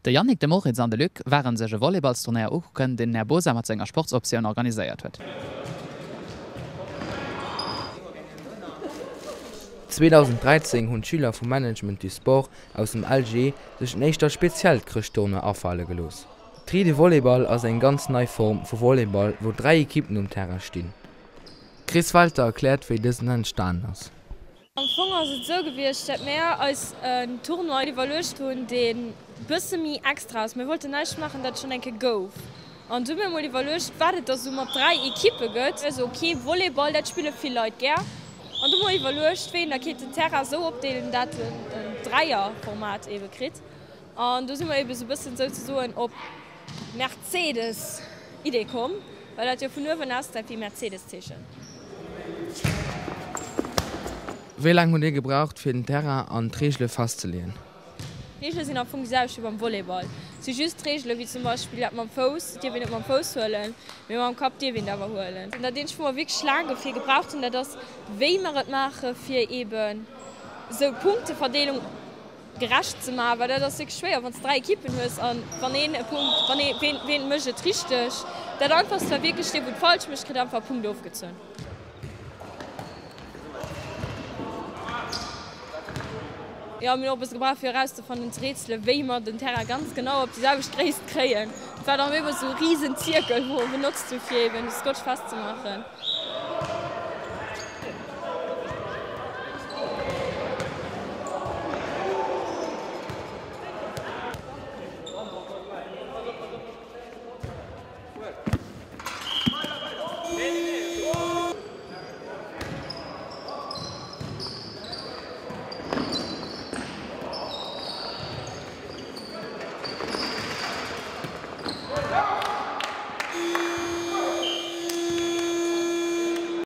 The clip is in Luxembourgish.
De Yannick, de Moritz an de Luc waren sech e Volleyballsturnéier ukucken, deen den Här Bosa mat senger Sportsoptioun organiséiert huet. 2013 hunn d'Schüler vum Management du Sport aus dem LG sech en éischter speziellt Chrëschttournoi afale gelooss. Tri de Volleyball ass eng ganz nei Form vu Volleyball wou 3 Ekippen um Terrain stinn. D'Chris Welter erkläert wéi dësen entstanen ass. Am Fong ass et esou gewiescht, dat mär eis en Tournoi iwwerluecht hunn, dee bësse méi extra ass. Mir wollten näischt maachen, dat schonn eng Kéier gouf. An du hu mir mol iwwerluecht, wat et da sou mat 3 Ekippe gëtt. Mir sou, ok, Volleyball, dat spille vill Leit gär. An du hu mer iwwerluecht, wéi een da kéint den Terrain esou opdeelen, dat en en Dräierformat eebe kritt. An do si mer eebe sou bëssen souzesoen op Mercedes Idee komm, well dat jo vun uewen ausgesäit wéi Mercedes-Zeechen. Wéi laang hutt Dir gebraucht fir den Terrain an d'Reegele festzeleeën? D'Reegele sinn am Fong déi selwecht wéi beim Volleyball. Et si just Reegele wéi zum Beispill dat mam Fouss, et dierf een net mam Fouss huelen, mee mam Kapp dierf een et awer huelen. Dat eenzegt wou mer wierklech laang dofir gebraucht hunn, dat ass wéi mer et maache fir eeben esou d'Punkteverdeelung gerecht ze maachen, well dat ass wierklech schwéier, wann s de 3 Ekippen hues an wann een e Punkt, wann ee, ween, ween mécht et richteg? Dat einfachst war wierklech, dee wou et falsch mécht, kritt einfach e Punkt ofgezunn. Jo, mir hunn och e bësse gebraucht fir erauszefannen, ze rätselen, wéi mer den Terrain ganz genau op déi selwecht Gréisst kréien. Et war dann op eemol esou e risen Zierkel, wou mer benotzt hu fir eben de Scotch festzemaachen.